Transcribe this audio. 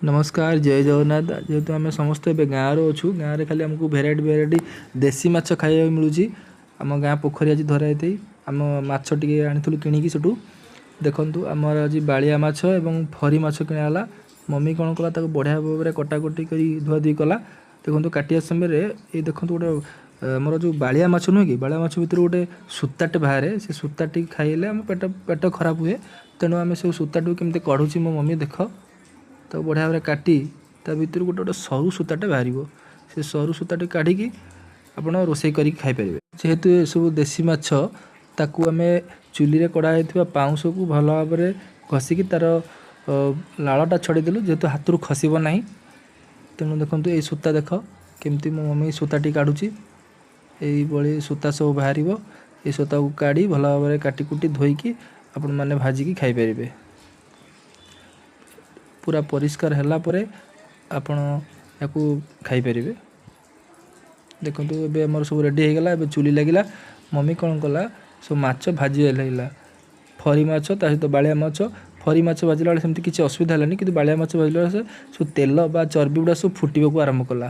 ନମସ୍କାର, ଜୟ ଜଗନ୍ନାଥ। ଯେହେତୁ ଆମେ ସମସ୍ତେ ଏବେ ଗାଁରେ ଅଛୁ, ଗାଁରେ ଖାଲି ଆମକୁ ଭେରାଇଟି ଭେରାଇଟି ଦେଶୀ ମାଛ ଖାଇବାକୁ ମିଳୁଛି। ଆମ ଗାଁ ପୋଖରୀ ଆଜି ଧରା ହେଇଥାଇ। ଆମ ମାଛ ଟିକେ ଆଣିଥିଲୁ କିଣିକି ସେଠୁ। ଦେଖନ୍ତୁ, ଆମର ଆଜି ବାଳିଆ ମାଛ ଏବଂ ଫରି ମାଛ କିଣା ହେଲା। ମମି କ'ଣ କଲା, ତାକୁ ବଢ଼ିଆ ଭାବରେ କଟାକଟି କରି ଧୁଆଧୁଇ କଲା। ଦେଖନ୍ତୁ, କାଟିବା ସମୟରେ ଏଇ ଦେଖନ୍ତୁ, ଗୋଟେ ଆମର ଯେଉଁ ବାଳିଆ ମାଛ ନୁହେଁ କି, ବାଳିଆ ମାଛ ଭିତରୁ ଗୋଟେ ସୂତାଟେ ବାହାରେ। ସେ ସୂତାଟି ଖାଇଲେ ଆମ ପେଟ ଖରାପ ହୁଏ। ତେଣୁ ଆମେ ସେ ସୂତାଟିକୁ କେମିତି କଢ଼ୁଛି ମୋ ମମି ଦେଖ। ତାକୁ ବଢ଼ିଆ ଭାବରେ କାଟି ତା ଭିତରୁ ଗୋଟେ ଗୋଟେ ସରୁ ସୂତାଟେ ବାହାରିବ। ସେ ସରୁ ସୂତାଟି କାଢ଼ିକି ଆପଣ ରୋଷେଇ କରିକି ଖାଇପାରିବେ। ଯେହେତୁ ଏସବୁ ଦେଶୀ ମାଛ, ତାକୁ ଆମେ ଚୁଲିରେ କଢ଼ା ହେଇଥିବା ପାଉଁଶକୁ ଭଲ ଭାବରେ ଘଷିକି ତା'ର ଲାଳଟା ଛଡ଼େଇଦେଲୁ, ଯେହେତୁ ହାତରୁ ଖସିବ ନାହିଁ। ତେଣୁ ଦେଖନ୍ତୁ, ଏଇ ସୂତା ଦେଖ, କେମିତି ମୋ ମମି ସୂତାଟି କାଢ଼ୁଛି। ଏଇଭଳି ସୂତା ସବୁ ବାହାରିବ। ଏଇ ସୂତାକୁ କାଢ଼ି ଭଲ ଭାବରେ କାଟି କୁଟି ଧୋଇକି ଆପଣମାନେ ଭାଜିକି ଖାଇପାରିବେ। ପୁରା ପରିଷ୍କାର ହେଲା ପରେ ଆପଣ ୟାକୁ ଖାଇପାରିବେ। ଦେଖନ୍ତୁ, ଏବେ ଆମର ସବୁ ରେଡ଼ି ହେଇଗଲା। ଏବେ ଚୁଲି ଲାଗିଲା। ମମି କ'ଣ କଲା, ସବୁ ମାଛ ଭାଜିବା ଲାଗିଲା। ଫରି ମାଛ, ତା ସହିତ ବାଳିଆ ମାଛ। ଫରି ମାଛ ଭାଜିଲା ବେଳେ ସେମିତି କିଛି ଅସୁବିଧା ହେଲାନି, କିନ୍ତୁ ବାଳିଆ ମାଛ ଭାଜିଲା ବେଳେ ସେ ସବୁ ତେଲ ବା ଚର୍ବି ଗୁଡ଼ା ସବୁ ଫୁଟିବାକୁ ଆରମ୍ଭ କଲା।